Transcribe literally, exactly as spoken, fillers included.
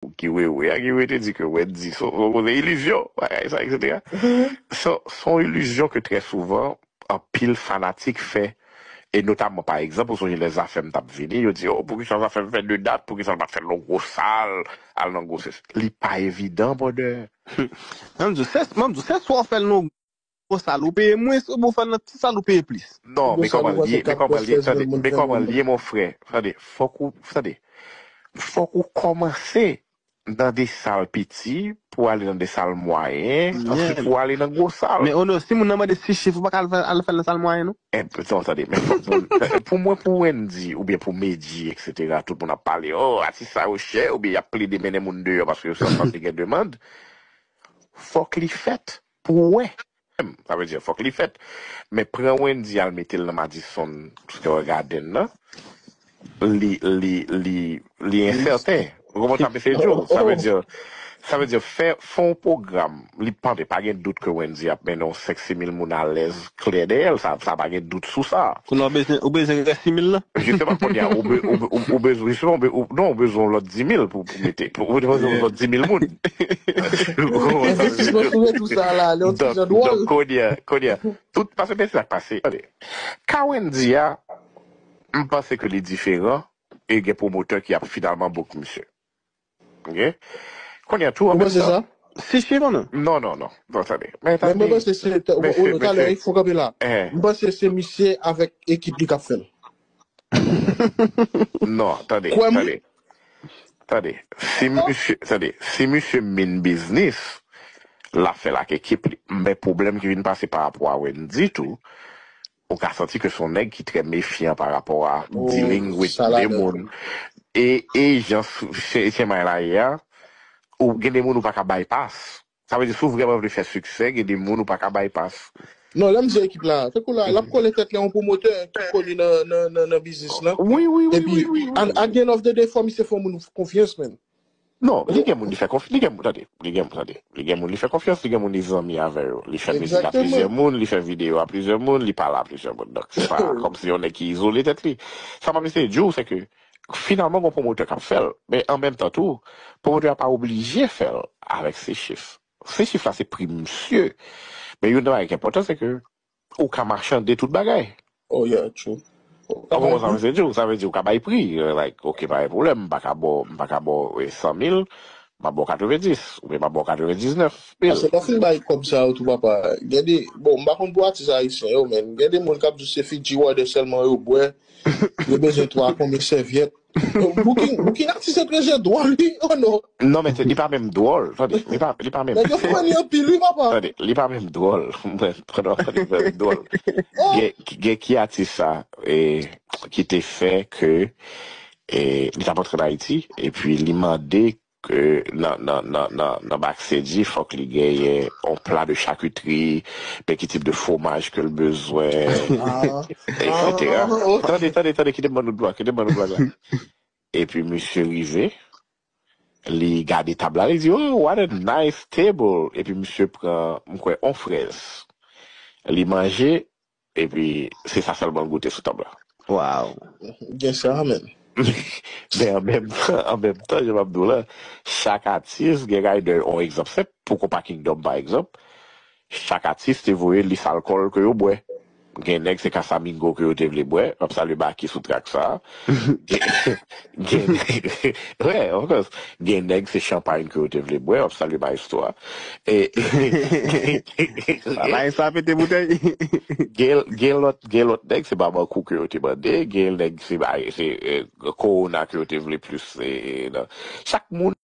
Guy Wewe a, Guy Wewe te di ke Wendy se yon koze ilizyon, bagay sa, et cetera. Se se yon ilizyon ke trè souvan anpil fanatik fè, e notaman, pa egzanp, ou sonje lè Zafèm t ap vini, yo di, "Oh, poukisa Zafèm fè de dat, poukisa l pa t fè l nan gwo sal, al nan gwo sesi?" Li pa evidan, brother. Mwen di w, se, mwen di w, se swa w fè l nan gwo sal ou peye mwens, oubyen w fè l nan ti sal ou peye plis. Non, men kòman l ye, men kòman l ye, tande, men kòman l ye, mon frè. Tande, fòk ou, tande, fòk ou kòmanse nan de sal piti pou ale nan de sal mwayen, answit pou ale nan gwo sal. Men Ono, si moun nan mande sis chif, ou pa ka al fè, al fè l nan sal mwayen, non? Eh, non, tande, men fòk moun, pou mwen, pou Wendy, oubyen pou Medjy, et cetera, tout moun ap pale, oh, atis sa yo chè, oubyen y ap plede mennen moun deyò paske yo santi gen demann. Fòk li fèt pou w wè. Sa vle di, fòk li fèt. Men pran Wendy al mete l nan Madison Square Garden nan, li, li, li, li ensèten. Ou konprann sa m ap eseye di w? Sa vle di, sa vle di, fè, fè yon pwogram. Li pa, pa gen dout ke Wendy ap mennen yon senk, sis mil moun alèz, klè dèyè l. Sa, sa pa gen dout sou sa. Kounye a w bezwen, ou bezwen rès sis mil lan? Jisteman, kounye a, ou, be, ou, ou, ou bezwen, jisteman, ou, be, ou, non, ou bezwen yon lòt dis mil pou, pou mete. Pou, ou bezwen yon lòt dis mil moun. Envestisman sou retou sa la, lè yon ti jan dwòl. Donk, kounye a, kounye a, tout, paske men se sa k pase. Tande. Ka Wendy a, m panse ke li diferan, e gen pwomotè ki ap finalman book misye. Ok? Kounye a tou, an menm tan. Ou panse sa? Sis chif, non? Non, non, non. Non, tande. Men tande. Men mwen panse se, talè, il fò kanpe la. M panse se misye avèk ekip li k ap fè l. Non, tande, tande. Tande, si misye, tande, si misye mean business, l ap fè l ak ekip li. Men pwoblèm ki vin pase pa rapò a Wendy tou, ou ka santi ke se yon nèg ki trè mefyan pa rapò a dealing with de moun. E, e jan Chen May la ye a, ou gen de moun ou pa ka bypass. Sa vle di, si w vrèman vle fè siksè, gen de moun ou pa ka bypass. Non, lè m di ekip la, tankou la, l ap kole tèt li a yon pwomotè ki koni nan, nan, nan, nan biznis lan. Wi, wi, wi. Epi, at the end of the day, fò misye fè yon moun konfyans, man. Non, li gen moun li fè konfyans, li gen moun, tande, li gen moun, tande. Li gen moun li fè konfyans, li gen moun li zanmi avè yo. Li fè mizik a plizyè moun, li fè videyo a plizyè moun, li pale a plizyè moun. Donk, se pa kòmsi yon nèg ki izole tèt li. Sa m ap eseye di w, se ke, finalman, gon pwomotè k ap fè l. Men an menm tan tou, pwomotè a pa oblije fè l avèk se chif. Se chif la se pri misye. Men youn nan bagay ki enpòtan, se ke ou ka machande tout bagay. Oh, yeah, true. Ou konprann sa m vle di w? Sa vle di ou ka bay pri. Like, ok, pa gen pwoblèm, m pa ka ba w, m pa ka ba w, eh, san mil, m ap ba w katrevenndis, oubyen m ap ba w katrevendiznèf mil. Paske lè w fin bay kòb sa yo tou, papa, gen de, bon, m pa konn pou atis ayisyen yo, men gen de moun k ap di w se Fiji Water sèlman yo bwè, yo bezwen twa konbyen sèvyèt. Booking, booking atis etranje dwòl, wi, oh non. Non, men li pa menm dwòl, tande, li pa, li pa menm. Nèg yo funny anpil, wi, papa. Tande, li pa menm dwòl. Mwen, tande, li pa menm dwòl. Gen, gen ki atis sa, eh, ki te fè ke, eh, li t ap antre an Ayiti, epi li mande ke nan, nan, nan, nan, nan backstage, fòk li genyen yon pla de chakitri, men ki tip de fwomaj ke l bezwen, et cetera. Tande, tande, tande, kite m ban nou blag, kite m ban nou blag la. Epi misye rive, li gade tab la, li di, "Oh, what a nice table." Epi misye pran, m kwè, yon frèz. Li manje, epi se sa sèlman l goute sou tab la. Wow. Gen sa, men. Men an menm tan, an menm tan, jan m ap di w la, chak atis gen rider, yon egzanp senp, pou Konpa Kingdom, pa egzanp, chak atis te voye lis alkòl ke yo bwè. Gen nèg se Casamigos ke yo te vle bwè, m ap salye Baky sou track sa. Gen, gen, wè, of course. Gen nèg se chanpay ke yo te vle bwè, m ap salye Maestro a. E, Maestro a pete boutèy. Gen, gen lòt, gen lòt nèg se Babakou ke yo te mande, gen nèg se, se, eh, Corona ke yo te vle plis, eh, nan. Chak moun